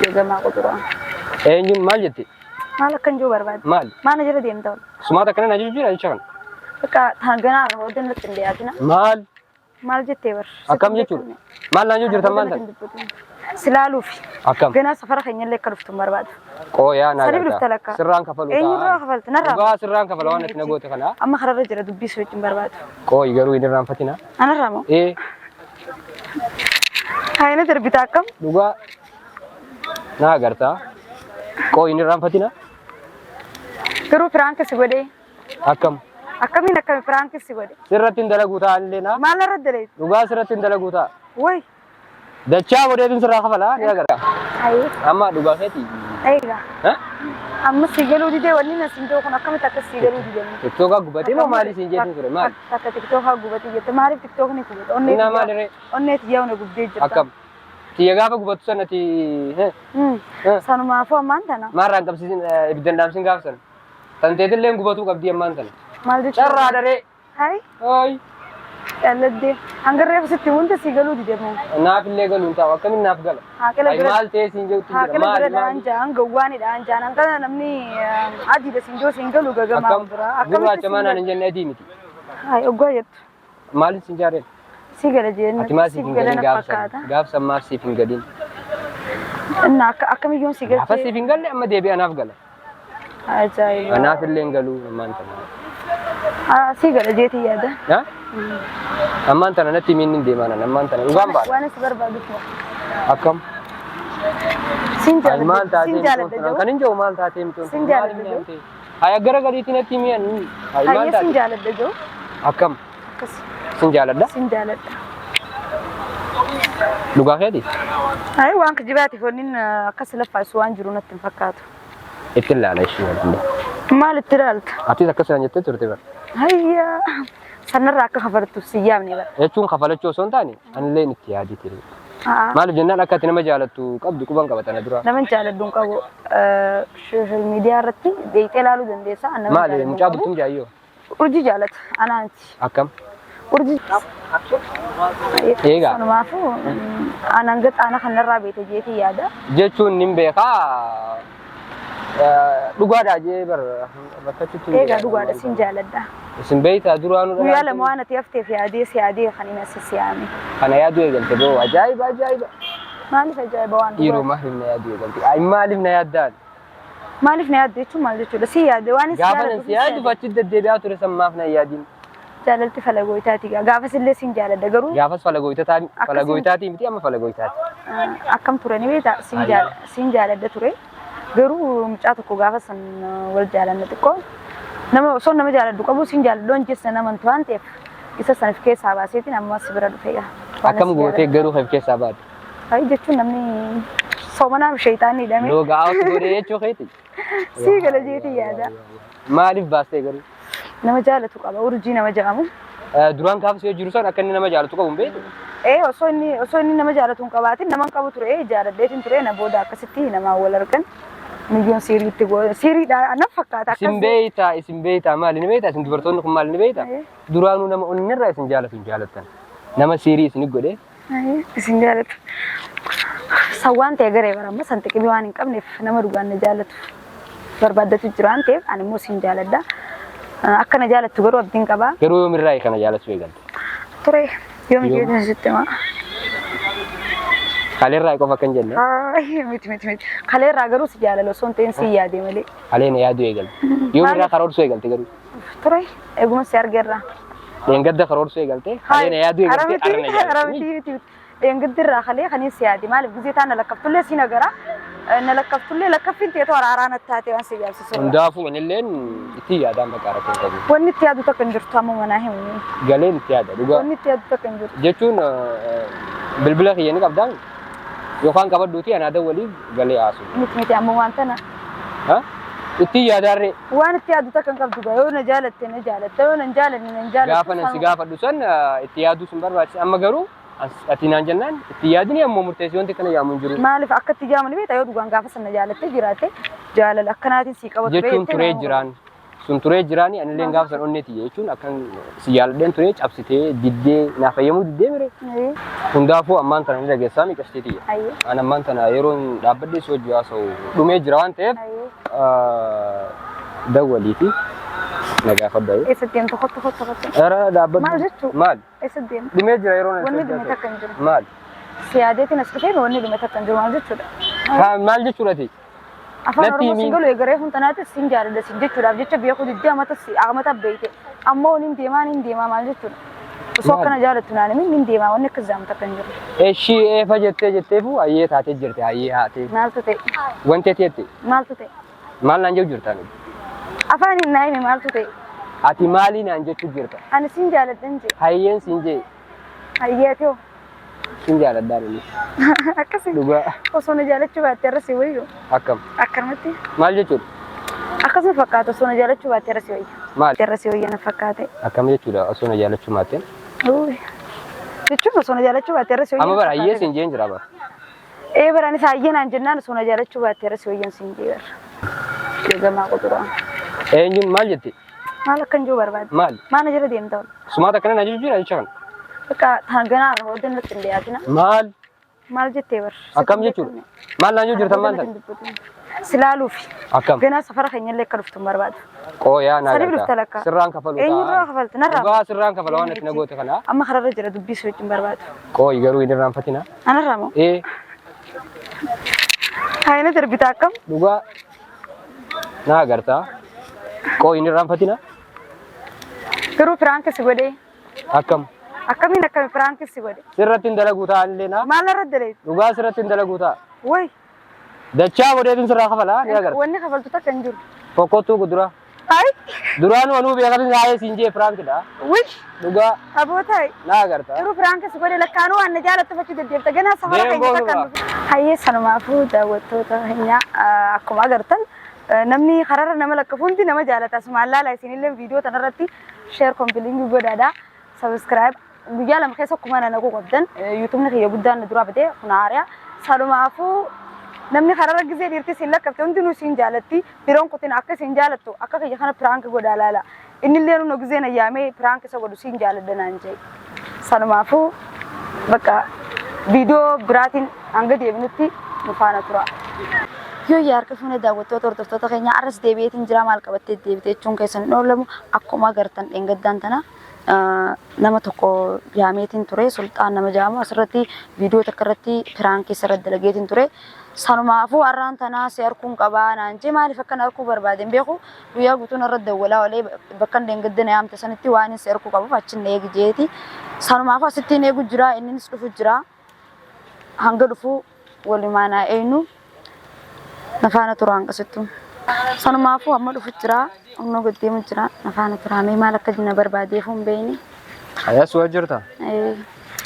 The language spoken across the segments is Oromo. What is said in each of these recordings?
Gagamaa quxuraa. Eenyuun maal jette? Maal akkan jiru barbaadde? Maal? Maal na jala deemta wal? Sumaata akkana na jijjiira jecha kana. Bakka ganaa irra booda natti hin dhiyaatina. Maal? Maal jettee bar? Akkam jechuudha? Maal naan jirtan maal ta'e? Silaaluufi. Akkam? Ganaa safara keenya illee akka dhuftu hin barbaadu. Qooyaa naa Saniif dhufta lakka. Sirraan kafalu Eenyurraa kafalta? Narraa? Dhugaa sirraan kafala waan ati na goote kana. Amma kararra jira dubbii si wajjin barbaadu. Qooyi garuu hin irraanfatina. Anarraa moo? Ee Haayina darbita akkam? Dhugaa naa agartaa. Qooyi hin irraanfatina. Garuu piraanka si godhee. Akkam? Akkamiin akkami piraanki si godhe? Sirratti hin dalaguu ta'a illee naa. Maal irra daleeti? Dhugaa sirratti hin dalaguu ta'a. Way. Dachaa godheetiin sirraa kafalaa ni agarta. Ayee. Amma dhugaa keeti. Eega. Ha? Amma si galuu didee wanni na siin jiru kun akkamitti akka si galuu didee? Tiktookaa gubatee moo maali siin jeetiin ture maali? Takka tiktookaa gubatee jette maaliif tiktookni gubata? Onnee Innaa maali ree? Onnee tiyyaa na gubdee jirta. Akkam? Tiyya gaafa gubatu sana ati Sanumaafuu ammaan tana. Maarraan qabsiisin ibiddan dhaamsin gaafa sana. Tanteetillee gubatuu qabdii ammaan tana. Maal jechuudha? Carraa daree. Hai, Hayi. calladde. Hanga reefu sitti hunda sii galuu dide moo? Naaf illee galuun taa'u akkamiin naaf gala? Haaqila Hayi bira maal ta'ee siin jedhutti jira. haaqila Maali bira dhaan maali? jaan gowwaani dhaan jaan hanga namni adiidha siin joo siin galu gagamaa Akkam bira. gurraacha maa naan hin jenne adii miti. Hai, oggaa jettu. Maaliif siin jaareen? Sii gala jeen Ati maal siif siif hin gala galin na gaafsan? fakkaata. Gaafsan maaf siif hin galin? Inna akka akkamiyyoon si Gaafa galchee siif hin galle amma deebi'ee anaaf gala. Ajaa'iba. Anaaf illee hin galu ammaan tana. Ah, sii gala jeetii yaada. Ha? Ammaan tana natti himiin hin deemaa nan ammaan tana dhugaan baadha. Waan si barbaaduuf moo? Akkam? Siin Ay maal jaaladha. taatee Siin mitoon jaaladha turan? Kan hin jiru maal taatee mitoon Siin turan? jaaladha Maaliif jiru. naan ta'e? Ay gara gadiitti natti himii ani. Ay maal Hayyee siin taate? jaaladha jiru. Akkam? Akkas Sin jaaladha? siin jaaladha. Dhugaa keeti? Ay waan kijibaatiif wanni akkas laffaasu waan jiru natti hin fakkaatu. Itti ilaala ishee waliin. Maal itti ilaalta? Atis akkasuma jettee turte bara. Hayyaa sanarraa akka kafalattuuf si yaamne bara. Jechuun kafalachuu osoo hin taane anillee itti yaadii ture. Haa. Maaliif jennaan akka ati nama jaalattu qabdu quban qaba tana dura. Nama jaaladhu hin qabu. Sooshaal miidiyaa irratti beektee ilaaluu dandeessa. Nama Maali jaaladhu hin mucaa qabu. bultum jaayyoo? Urjii jaalata anaa miti. Akkam? Urjii. Eegaa. Sanumaafuu anaan gaxaana kanarraa beekte jeetii yaada. Jechuun nin beekaa dhugaadha jee bar rakkachuutti. Eegaa dhugaadha sin jaaladha. Isin beektaa duraanuu Guyyaa lama waan ati hafteef yaadee si yaadee kan inni as si yaame. Kana yaaduu eegalte boo ajaa'iba ajaa'iba. Maaliif ajaa'iba waan Dhiiroo dhugaati? maaliif na yaaduu eegalte? Ay maaliif na yaaddaan? Maaliif na yaadde jechuun maal jechuudha? Si yaadde waan si Gaafa nan jaalladhuuf si yaadu achi deddeebi'aa ture san maaf na hin yaadin? Jaalalti falagooytaati. Gaafas illee sin jaaladha garuu Gaafas falagooytaatii miti amma falagooytaati. Akkam ture ni beektaa? Sin jaaladha ture. Garuu mucaa tokko gaafa san wal jaalanna xiqqoo nama osoo nama jaaladhu qabu sin jaaladhu waan jeessa nama waan ta'eef isa san of keessaa baaseetiin amma si bira dhufe gaa. Akkam gootee garuu of keessaa baate? Ayi jechuun namni soomanaaf sheeyxaanni hidhame. Looga awwatu godhee jechuu keeti. Sii gala jeetii yaada. Maaliif baastee garuu? Nama jaalatu qaba urjii nama jedhamu. Duraan gaafa si jiru san akka inni nama jaalatu qabu hin beektu? Ee osoo inni nama jaalatu hin qabaatin nama hin qabu ture jaaladheetiin ture na booda akkasitti namaan wal argan miyyoon siiriitti siiriidha na fakkaata Isin akkas. beektaa isin beektaa maali ni beektaa isin dubartoonni kun maali ni beektaa? Duraanuu nama onnirraa isin jaalatu hin jaalattan. Nama siirii isin godhee Isin jaalatu. San waan ta'e garee bara amma san xiqimii waan hin qabneef nama dhugaan na jaalatu barbaaddatu jira waan ta'eef ani immoo sin jaaladha. Akka na jaalattu garuu abdiin qaba. Garuu yoomirraa kana jaalachuu eegalte? Ture yoom Yoom? jeetin sitti himaa. Kaleerraa qofa kan jenne. Ay, miti miti miti. Kaleerraa garuu si jaalala osoo hin ta'in si yaade malee. Kalee na yaaduu eegalte. Yoomirraa karoorsuu eegalte garuu? Ture eeguma si argeerraa. Dheengadda karoorsuu eegalte. Kalee na yaaduu eegalte. Arra na Ara jaalatti. miti miti miti. Dheengaddirraa kalee kaniin si yaade maaliif gizee taan na lakkaftullee si nagara. Na lakkaftullee lakkaffiin ta'e araaraa natti taate waan si ajaa'ibsiisu. Hundaafuu anilleen itti yaadaan bakka rakkoo hin qabu. Wanni itti yaadu takka hin jirtu amma manaa himu. Galeen itti yaada dhugaa. Wanni itti yaadu takka hin jirtu. Jechuun bilbila kiyya ni qabdaa yookaan qabadhuuti anaa dawwaliif galee haasu. Miti miti amma waan tana. Ha? Itti yaadaarree. Waan itti yaadu takka hin qabdu gaa yoo na jaalatte na jaalatte yoo na hin jaalanne na hin jaalattu. Gaafa nan si gaafadhu san itti yaaduu sun barbaachisa. Amma garuu ati naan jennaan itti yaadni ammoo murteessi wanti kana yaamu hin jiru. Maaliif akka itti jaamu ni beektaa yoo dhugaan gaafa sana jaalattee jiraatte jaalala akkanaatiin sii qabatu Jechuun turee jiraan. Sun turee jiraani anillee gaafa san onnee tiyya jechuun akkan si jaaladheen turee cabsitee diddee naa fayyamuu diddee mire. Hundaafuu ammaan tana ni dhageessaa miqashtii tiyya. An ammaan tana yeroon dhaabbadhee si wajji haasa'u dhumee jira waan ta'eef dawwalii fi na gaafadhu. Eessa deemta? Kottu kottu kottu. Ara dhaabbadhu. Maal jechuu? Maal? Eessa deemta? Dhumee jira yeroon Wanni dhume takka hin jiru. Maal? Si yaadeetiin as dhufee wanni dhume takka hin jiru maal jechuudha? Haa maal jechuudha ati? Afaan Natti Oromoo sin himi. galu eegaree kun tanaatis sin jaaladha sin jechuudhaaf jecha beekuu diddee amata si amata beeyte. Ammoo nin deemaa nin deemaa maal jechuudha? Osoo Maal? akkana jaalattu naan himin nin deemaa wanni akkas jaamu takka hin jiru. Eshii eefa jettee jetteefu hayyee taatee jirte hayyee haatee. Maaltu ta'e? Wanti ati jette Maaltu ta'e? maal naan jedhu jirta ani? Afaan hin naa himi maaltu ta'e? Ati maalii naan jechuu jirta? Ani sin jaaladhan jee. Hayyeen siin jee Hayyee ati hoo? sin jaaladhaan inni. Akkasii. Dhugaa Osoo na jaalachuu baatte irra si wayyu. akkam Akkanumatti. maal jechuudha? Akkasuma fakkaata osoo na jaalachuu baatte irra si wayyu. Maal? Irra si wayya na fakkaate. Akkam jechuudha osoo na jaalachuu baatte? Uuy. Jechuun osoo na jaalachuu baatte irra si wayya. Amma na bara hayyee fakkaate. siin jeen jira bara. Ee bara anis hayyee naan jennaan osoo na jaalachuu baatte irra si wayyan siin jee bara. Eegamaa quduraa. Eenyuun maal jette? Maal akkan jiru barbaadde? Maal? Maal na jala deemta ol? Sumaata akkana na jechuu jira jecha kana. Bakka ganaa irra booddee natti hin dhiyaatina. Maal? Maal jettee bar? Akkam jechuudha? Maal naan jechuu jirtan maal ta'e? Silaaluufi. Akkam? Ganaa safara keenya illee akka dhuftu hin barbaadu. Qooyaa naa Saniif dhufta lakka. Sirraan kafalu ta'a. Eenyurraa kafalta? Narraa? Dhugaa sirraan kafala waan ati na goote kana. Amma kararra jira dubbii si wajjin barbaadu. Qooyi garuu hin irraanfatina. Anarraa moo? Ee Haayina darbita akkam? dhugaa naa agartaa. Qooyi hin irraanfatina. Garuu piraanka si godhee. Akkam? Akkamiin akkami piraanka si godhe? Sirratti hin dalaguu ta'a illee naa. Maal irra daleeti? Dhugaa sirratti hin dalaguu ta'a. Wayi. Dachaa godheetiin sirraa kafalaa ni agarta. Wanni kafaltu takka hin jiru. Fokkottuu kuduraa. Hayi. Duraanuu anuu beekatin haayee siin jee piraankidha. Wiy. Dhugaa Aboo ta'i. naa agarta. Garuu piraanka si godhe lakkaanuu waan na jaalattu fachi deddeebita. Ganaa safara Deem keenya takka boonuma. Hayyee sanumaafuu daawwattoota keenya akkuma agartan namni kararra nama lakkafu hundi nama jaalata. Asumaan laala isinillee viidiyoo tanarratti share kompiiliingii godhaadha. Subscribe guyyaa lama keessa akkuma na naquu qabdan yuutuubni kiyya guddaan na duraa badee kun haari'a. Sanumaafuu namni kararra gizee dhiirti isin lakkafte hundinuu isin jaalatti biroon kutin akka isin jaalattu akka kiyya kana piraank godhaa laala. Innillee nu gizee na yaamee piraank isa godhu siin jaaladha naan jee. Sanumaafuu bakka viidiyoo biraatiin hanga deebinutti nu faana tura. Yoo yaa harka fuune daawwattoota hordoftoota keenya arras deebi'eetiin jira maal qabattee deebite jechuun keessan hin oolamu akkuma agartan dheengaddaan tana nama tokko yaameetiin ture sulxaan nama jedhamu asirratti viidiyoo takka irratti piraankii isarratti dalageetiin ture. Sanumaafuu har'aan tanaa si harkuun qabaa naan jee maaliif akkan harkuu barbaade hin beeku guyyaa guutuu narra dawwalaa olee bakka hin dheengadda na yaamte sanitti waan inni si harkuu qabuuf achi na eegi jeeti. Sanumaafuu asitti hin eegu jira innis dhufu jira hanga dhufu walumaan haa eeynu na faana tura hanqasittu. Sanumaafuu amma dhufu jira humna gad deemu jira na faana tura mee maal akka na barbaadeef hin beekne. Ayyaas waa jirta?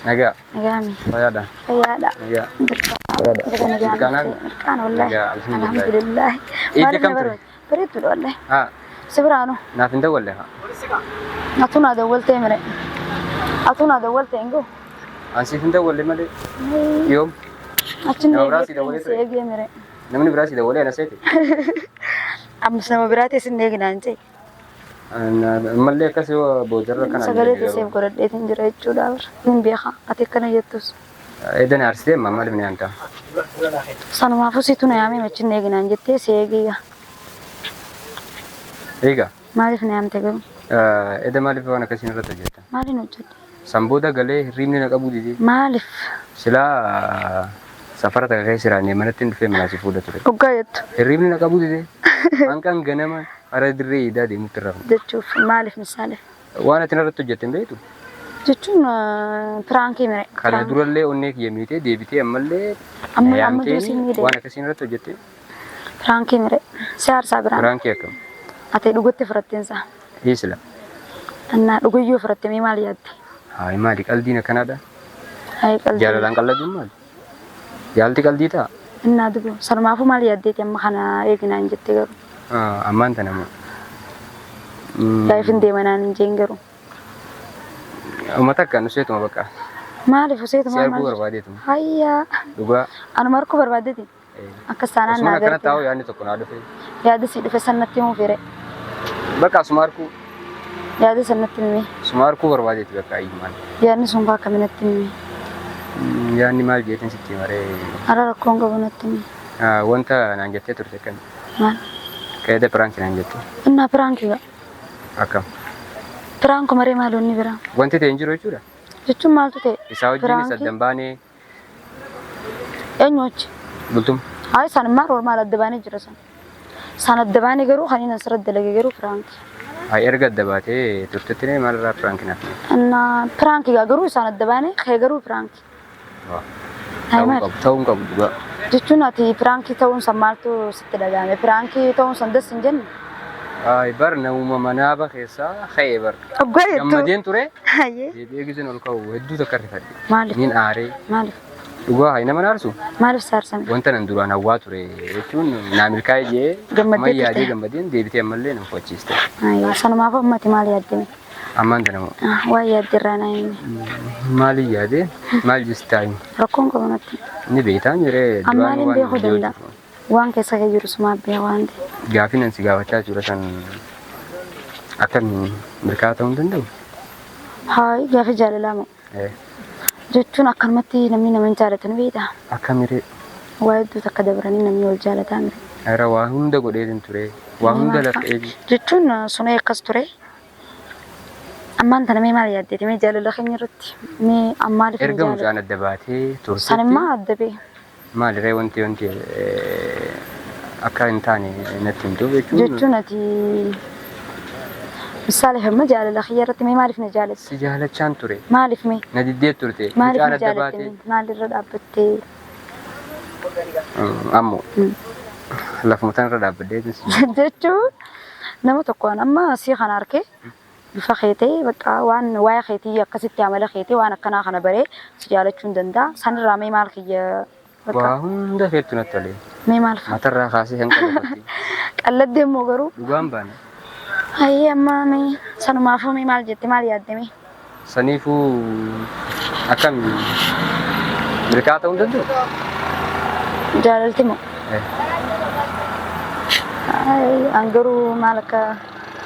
Nagaa. Nagaami. Fayyaadha. Fayyaadha. Nagaa. Jirta. Fayyaadha. Baga nagaan Mirqaanaa? dhufte. Mirqaana wallaahi. Nagaa, alhamdulillah. Alhamdulillah. Ijji Maaliif na kam ture? barbaade? Bareedduudha wallaahi. Haa Si biraanoo. naaf hin dawwalle haa. Atuu naa dawwaltee mire. Atuu naa dawwaltee hin gahu. An siif hin dawwalle malee. Yoom? Achi Nama biraa si dawwalee si ture? eegee mire. Namni biraa si dawwalee ana seete. Ammas nama biraa teessin eeginaan jee. Ammallee akkas yoo boodarra kana. Sagalee teesseef godhadheetiin jira jechuudha bara. Hin beeka ati akkana jettus. Edan aarsitee amma maaliif ni yaamta? Sanumaafuu situ na yaamee achi hin eeginaan jettee si eegiyya. Egaa Maaliif na yaamte garuu? eda maaliif waan akkasiin irratti hojjetta? Maaliin hojjedhe? San booda galee hirriibni na qabuu didee. Maaliif? Silaa safara takka keessa jiraannee manatti hin dhufee manaa si fuudha ture. Dhugaa jettu Hirriibni na qabuu didee. Hanqan ganama hara dirree idaa deemutti irra. jechuuf maaliif misaale? Waan ati irratti hojjette hin beektu. Jechuun piraankii mire. Kana durallee onnee kiyya miitee deebitee ammallee Amma na amma dura si yaamtee miidhe. waan akkasiin irratti hojjette Piraankii mire. Si aarsaa biraan. piraankii akkam. Ati dhugatti fudhatteensa. Hiisila. Annaa dhugayyoo fudhatte mee maal yaadde? Hayi maali qaldiin akkanaadha? Hayi qalbii. Jaalalaan qalladuun maali? Jaalti qaldii ta'a? Innaa dubu. Sanumaafuu maal yaaddeeti amma kana eeginaan jette garuu. Ammaan tana moo? Laayif hin deemanaan hin jeen garuu. Uummata akka nu seetuma bakka. Maaliif useetuma Si arguu maal? barbaadeetuma. Hayyaa. Dhugaa. Anuma arguu barbaaddeeti. Akkas taanaan Osuma naa akkana garte. taa'u yaadni tokko naa dhufe. Yaada si dhufe san natti himuu fedhe. Bakka suma harkuu Yaada san natti himi. Suma harkuu barbaadeeti bakka ayyumaan. Yaadni sun faa akkami natti himi. Yaadni maal jeetiin sitti maree Ara rakkoon qabu natti himi. Wanta naan jettee turte akkami? Maal? Ka'eeta piraanki naan jette. Innaa piraanki gaa. Akkam? Piraanku maree maal wanni biraa? Wanti ta'e hin jiru jechuudha. Jechuun maaltu ta'e? Isaa wajjinis Piraankii? addan baanee Eenyu wajji? Bultum. Hayi san immaa normaal adda baanee jira san. San adda baanee garuu kan inni asirratti dalage garuu piraanki. Hayi erga adda baatee turtetti nee maalirraa piraanki naaf mee? Innaa piraanki gaa garuu isaan adda baanee kee garuu piraanki. Waa. Hayi Ta'uu maal? qabu ta'uu hin qabu dhugaa. Jechuun ati piraankii ta'uun san maaltu sitti dhaga'ame? Piraankii ta'uun san das hin jenne? Hayi bar namuma manaaba keessaa ka'e bar. Oggaa jettu. Gammadeen ture. Hayyee. Deebi'ee gizeen ol ka'u hedduu takka rifadhe. Maaliif? Niin aaree. Maaliif? Dhugaa hayi nama naarsu. Maaliif saarsame? Wanta nan duraan hawwaa ture jechuun naa milkaa'ee jee Gammaddee amma yaadee turte. gammadeen deebitee ammallee na hufachiiste. Hayyee. Sanumaaf ammati maal yaaddeme? Ammaan tana moo Ah, Waan yaadde irraa naa himi. maaliin yaadee maal jistaa himi? Rakkoon qabu natti. Ni beektaa jiree An duraan maaliin waan beekuu viidiyoo danda'a? jiru. Waan keessa kee jiru sumaa beeka waan ta'eef. Gaafii nan si gaafachaa jira san akkamiin milkaa'aa ta'uu hin danda'u? Hayi gaafii jaalalaa moo? Eh, Jechuun akkanumatti namni nama hin jaalatan beektaa? Akkamiree? Waa hedduu takka dabranii namni wal jaalataa mire. Ara waa hunda godheetin ture. Waa hunda lafee. Jechuun sunee akkas ture. Ammaan tana mee maal yaaddeeti? Mee jaalala keenya irratti mee ammaaliif hin Erga jaalatu? mucaan adda baatee turtetti. San immoo adda bee. Maaliree wanti wanti akka hin taane natti himtuuf jechuun. Jechuun ati misaaleef amma jaalala kiyya irratti mee maaliif na jaalatte? Si jaalachaan ture. Maaliif mee? Na diddee turte. Maaliif Mucaan na adda jaalatte baatee. mee? Maalirra dhaabbattee? Ammoo lafuma tanarra dhaabbadhee Jechuun nama tokkoon amma sii kana arkee bifa kee ta'e bakka waan waa'ee keetii akkasitti amala keetii waan akkanaa kana baree si jaalachuu hin danda'a. Sanirraa mee maal kiyya bakka Waa hunda feettu natti tole. mee maal fa'a? Matarraa kaasee hin qabu. Qalladdee immoo garuu Dhugaan baana. hayyee amma mee sanumaafuu mee maal jette maal yaadde mee? Saniifuu akkam milkaa'aa ta'uu hin danda'u? Jaalalti moo? An garuu maal akka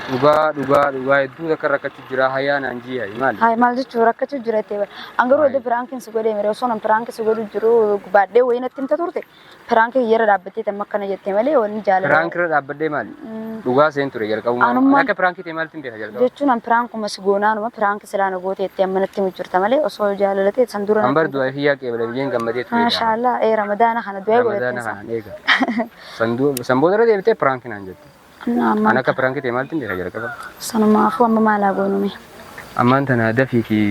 Dhugaa dhugaa dhugaa hedduu takka rakkachuu jira hayaa naan jii hayi maali? Hayi maal jechuun rakkachuu jira jettee bara. An garuu edda piraankiin si godhee mire osoo nan piraankii si godhu jiru baadhee wayii natti himta turte. Piraankii kiyyarra dhaabbattee tamma akkana jettee malee wanni jaalala. Piraankii irra dhaabbadhee maali? Dhugaa seen ture jalqabuma. Anummaan- Akka piraankii ta'e maaltu hin beeka jalqaba? Jechuun an piraankuma si goonaanuma piraankii silaa na goote jettee amma natti himu jirta malee osoo jaalala ta'e san dura. An bar du'aa hiyyaa qeebala biyyeen gammadee ture. Maashaallah ee ramadaana kana du'aa Ramadaana godhattee sa. kanaan eega. San booda irra deebitee piraankii naan jette. Amma An akka piraankii ta'e maaltu hin beeka jalqaba? sanumaafuu amma maalaa goonume. Ammaan tana dafiitii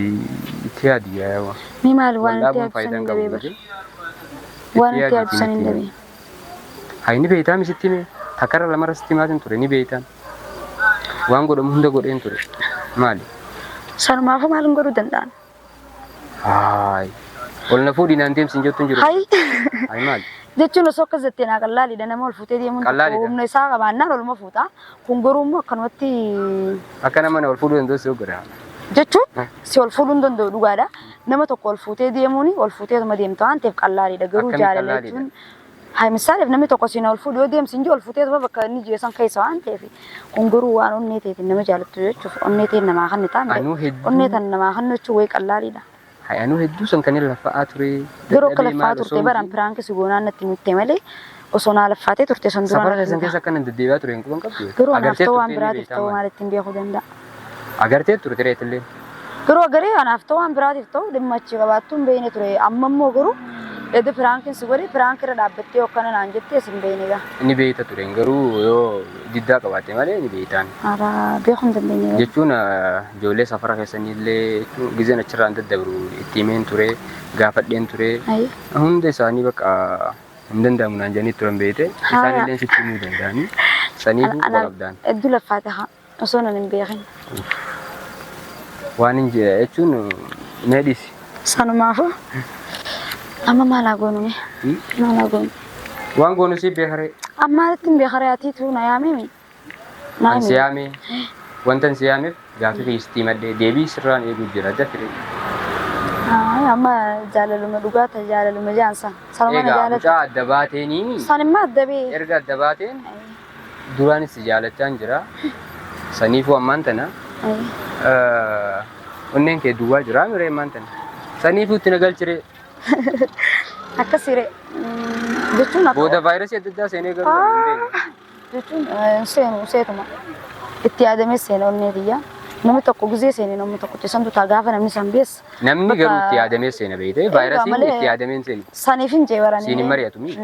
itti yaadi yaa Mee maal waan itti Wal dhaabuun yaadu san faayidaa hin hin dhabee qabu. bar. Waan itti yaadu san hin dhabee. Hayi ni beektaa misitti hime takkarra lamarra sitti himaatiin ture ni beektaan. Waan godhamu hunda godheen ture. Maali? Sanumaafuu maal hin godhuu danda'an? Hayi. Ol na fuudhii naan deemsi hin jettu hin jiru. Hayi. Hayi maali? Jechuun osoo akkas jettee naa qallaaliidha nama ol fuutee deemuun tokko Qallaaliidha. humna isaa qabaannaan oluma fuuta. Kun garuu immoo akkanumatti Akka nama na ol fuudhuu danda'u si godha. jechuun si ol fuudhuu hin danda'u dhugaadha. Nama tokko ol fuutee deemuun ol fuuteetuma deemta waan ta'eef qallaaliidha. Garuu Akkamitti jaalala qallaaliidha? jechuun haa misaaleef namni tokko siin ol fuudhu yoo deemsi hin jiru ol fuuteetuma bakka inni jiru san keessa waan ta'eef kun garuu waan onnee teetiin nama jaalattu jechuuf onnee teen namaa kan taane Anuu hedduu- onnee tan namaa kan jechuun wayii qallaaliidha. Hayi anuu hedduu san kan inni laffa'aa ture. Garuu akka Dadhabee laffaa maal turte osoo hin baraan piraanki si goonaan natti nutte malee osoo naa laffaatee turte san duraan Safara natti keessan himta. keessa akka inni deddeebi'aa ture hin quban qabdu. Garuu anaaf Agartee ta'uu waan turte inni biraatiif beektaa ta'uu maali? maal ittiin beekuu danda'a. Agartee turte reetillee. Garuu agaree anaaf ta'uu waan biraatiif ta'uu dhimma achi qabaattuu hin beekne ture. Amma immoo garuu edda piraankiin si godhe piraanki irra dhaabbattee akkana naan jettee sin beekne gaa. Inni beekta ture garuu yoo diddaa qabaatte malee ni beektaan. Haaraa beekuu hin dandeenye garuu. Jechuun ijoollee safara keessanii illee jechuun gizeen achirraan daddabru itti himeen ture gaafadheen ture. Ayi. Hunda isaanii bakka hin danda'amu naan jedhanii turan beekte. Isaan illee sitti himuu danda'anii. Saniifuu quba qabdaan. Hedduu laffaate haa osoo nan hin beekin. Waan hin jedhe jechuun mee dhiisi. Sanumaafuu amma maal haa goonu mee? Maal haa goonu? Waan goonu siif beekaree. Amma maalitti hin beekaree atiitu na yaamee Na An si himi. yaamee wanta an si yaameef gaafii kiyya sitti himadhee deebii sirraan eeguu jira dafire. Ay, amma jaalaluma dhugaa ta jaalaluma jaan san. Sanuma na Egaa jaalata. mucaa adda baateenii San immoo adda bee. erga adda baateen duraanis si jaalachaan jira. Saniifuu ammaan tana onneen kee duwwaa jira miree ammaan tana. Saniifuu itti na galchiree. Akkasiree jechuun akka Booda vaayirasii adda addaa seenee garuu hin beekne. Jechuun seenu seetuma itti yaadamee seena onnee tiyya. Namni tokko gizee seene namni tokko santu ta'a gaafa namni san beessa. Namni garuu itti yaadamee seena beekte vaayirasiin malee- itti yaadamee hin seenu. Saniif hin jee baranii. Siin hin mari'atu mi?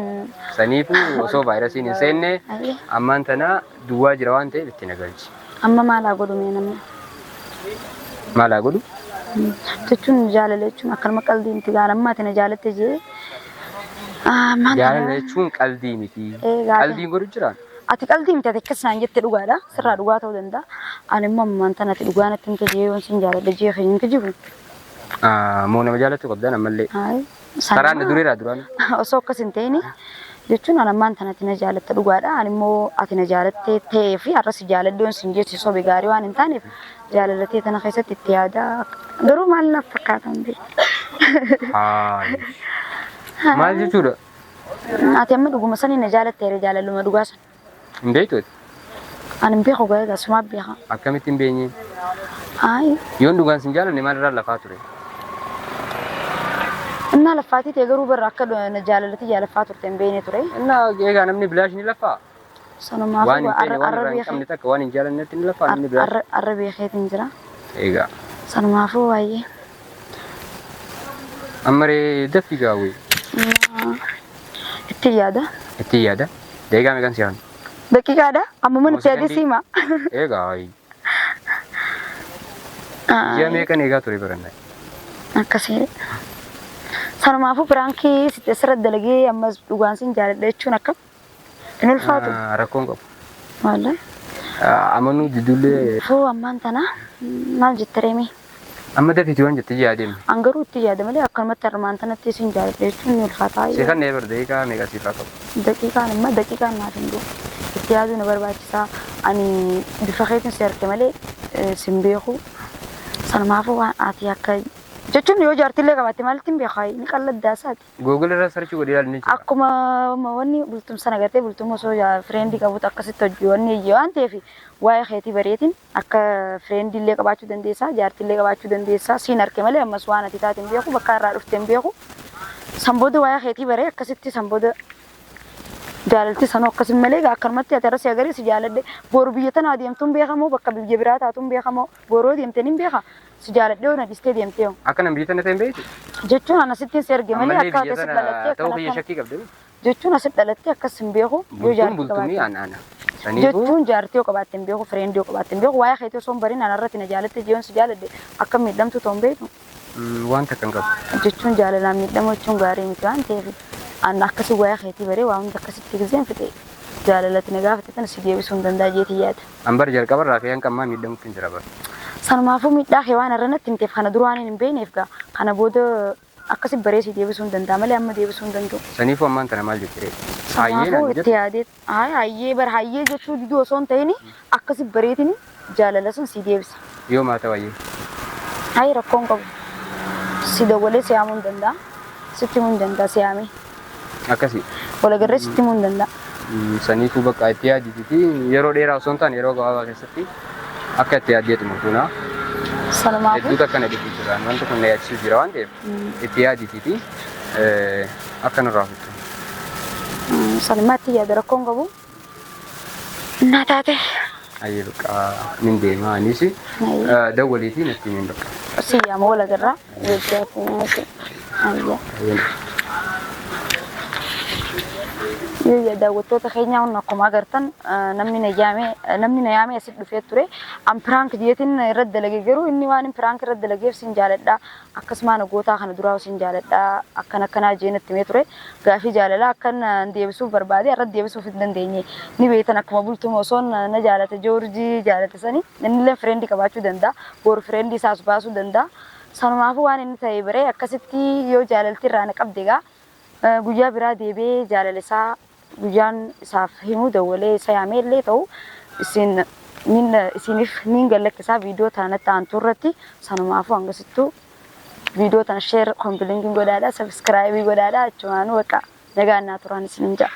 Saniifuu osoo vaayirasiin hin seenne Ayyee. ammaan tana duwwaa jira waan ta'eef itti na galchi. Amma maal haa godhu mee namni? Maal haa godhu? Jechuun jaalala jechuun akkanuma qalbii miti gaara amma ati na jaalatte jee. Maal Jaalala jechuun qaldii miti. Ee, gaafii. Qaldiin godhu jira. Ati qalbii miti ati akkas naan jette dhugaadha. Sirraa dhugaa ta'uu danda'a. Ani immoo ammaan tana ati dhugaa natti himte jee yoon sin jaaladha jee hin kijibu. Moo nama jaallattu qabdaan ammallee. Hayi. Karaan na dureera duraan. Osoo akkas hin ta'in jechuun ani ammaan tana ati na jaalatta dhugaadha. Ani immoo ati na jaalattee ta'ee fi har'a si jaaladhe yoon sin jechi sobe gaarii waan hin taaneef jaalalatee tana keessatti itti yaada. Garuu maal naaf fakkaata hin beeku. Hayi. Maal jechuudha? Ati amma dhuguma sanii na jaalatteera jaalaluma dhugaa sana. Hin beektu ati? Ani hin beeku gaa sumaa beeka. Akkamitti hin beenye? Ayi. Yoon dhugaan sin jaalanne maalirraa lafaa ture? Innaa laffaatii ta'e garuu barra akka na jaalalatti jaalaffaa turte hin beekne ture. Innaa egaa namni bilaash ni laffaa? Sanumaafuu Waan hin feene waan arra irraa hin beekee qabne takka waan hin jaalannetti ni laffaa namni bilaash. arra beekeetiin jira. Egaa Sanumaafuu baay'ee. amma ree daffi gaawwee Itti yaada. itti yaada. Daqiiqaa meeqan si hafu? Daqiiqaadha. Amma mana itti yaadee Sekondii. siima. Egaa ayi. Ji'a meeqan eegaa ture barannaa? Akkasii. Sanumaafuu piraankii sitti asirratti dalagee ammas dhugaan sin jaaladha jechuun akkam? Hin ulfaatu. Rakkoon qabu. Wallahi. Amanuu didullee Fuu ammaan tana maal jette reemee? Amma dafiitii waan jette yaadeen. An garuu itti yaada malee akkanumatti armaan tanatti sin jaaladha jechuun ni ulfaata. Si kan eebar daqiiqaa meeqa siif haa qabu? Daqiiqaan immoo daqiiqaan naaf hin gahu. Itti yaaduu na barbaachisaa. Ani bifa keetiin si arge malee sin beeku. Sanumaafuu waan ati akka jechuun yoo jaartillee qabaatte maalitti hin beekaa ni qalladdaa isaati. Google irra search godhee ilaalu ni jira. Akkuma wanni bultum sana gartee bultum osoo friendii qabutu akkasitti hojii wanni hojii waan ta'eef waa'ee keetii bareetiin akka friendii illee qabaachuu dandeessaa jaartii illee qabaachuu dandeessaa siin arge malee ammas waan ati taate hin beeku bakka irraa dhufte hin beeku. San booda waa'ee keetii baree akkasitti san booda jaalalti sanuu akkasin malee egaa akkanumatti ati arra si agaree si jaaladhe boru biyya tana adeemtuun beekamoo bakka biyya biraa taatuun beekamoo boroo deemteen hin beeka si jaaladhe yoo na dhistee deemtee hoo. Akka nan biyya tana ta'e hin beektu? Jechuun ana sittiin si erge malee Ammallee akka biyya ati asitti tana dhalattee ta'uu akkana kiyya akkana shakkii qabda. Jechuun asitti dhalattee akkas hin beeku yoo Bultuun jaartii bultumii qabaatte. ana ana. Saniifuu Jechuun jaartii yoo qabaatte hin beeku friendii yoo qabaatte hin beeku waa'ee keetii osoo hin barin ana irratti na jaalatte jechuun si jaaladhe akka miidhamtu ta'u hin beektu. Waan takka hin qabu. Jechuun jaalalaan miidhamuu jechuun gaarii miti waan ta'eef an akkasii waa'ee keetii baree waa hunda akkasitti gizeen fixe jaalalatti na gaafate tana si deebisuu hin danda'a jeetii yaada. An bar jalqabarraa fi hanga ammaa miidhamutti hin jira bara. Sanumaafuu miidhaa kee waan irra natti himteef kana dura waan hin beekneef gaa kana booda akkasi baree si deebisuu hin danda'a malee amma deebisuu hin danda'u. Saniifuu ammaan tana maal jettee? Hayyee Sanumaafuu naan itti jette. yaadee hayyee bara hayyee jechuu diduu osoo hin ta'in akkasi bareetiin jaalala sun si deebisa. Yoo maa ta'u hayyee? Hayi rakkoon qabu. Si dawwalee si yaamuu hin danda'a. Sitti himuu hin danda'a si yaamee. Akkasi. Walagarree sitti himuu hin danda'a. Saniifuu bakka itti yaaditi yeroo dheeraa osoo hin taane yeroo gabaabaa keessatti akka itti yaaddee xumurtuuna. Sanumaafuu. Hedduutu akkana dhibu jira. Wanti kun na yaadchisu jira waan ta'eef itti yaaditiiti akka nurraa fudhu. Sanumaa itti yaada rakkoon qabu. Na taate. Hayyee bakka nin deema anis dawwaliitii natti himin bakka. Si yaama walagarraa. Jajjaatti. Ayyaa. Hayyee. Yoo daawwattoota keenyaa hun akkuma agartan namni na yaame namni na yaame asitti dhufee ture. An prank jeetiin irratti dalage garuu inni waan hin prank irratti dalageef sin jaaladha. Akkasuma na gootaa kana duraa sin jaaladha. Akkan akkanaa jee natti himee ture. Gaafii jaalalaa akkan deebisuuf barbaade irratti deebisuuf hin dandeenye. Ni beektan akkuma bultuma osoo na jaalate Joorjii jaalate sani innillee friendii qabaachuu danda'a. Boru friendii isaas baasuu danda'a. Sanumaafuu waan inni ta'e baree akkasitti yoo jaalalti irraa na qabde egaa guyyaa biraa deebi'ee jaalala isaa guyyaan isaaf himuu dawwalee isa yaamee illee ta'u isin nin isiniif nin gallakkisaa viidiyoo tana natti aantu irratti. Sanumaafuu hangasittuu viidiyoo tana share comment godhaadha subscribe godhaadha achumaanuu bakka nagaan naa turaan isinin ja'a.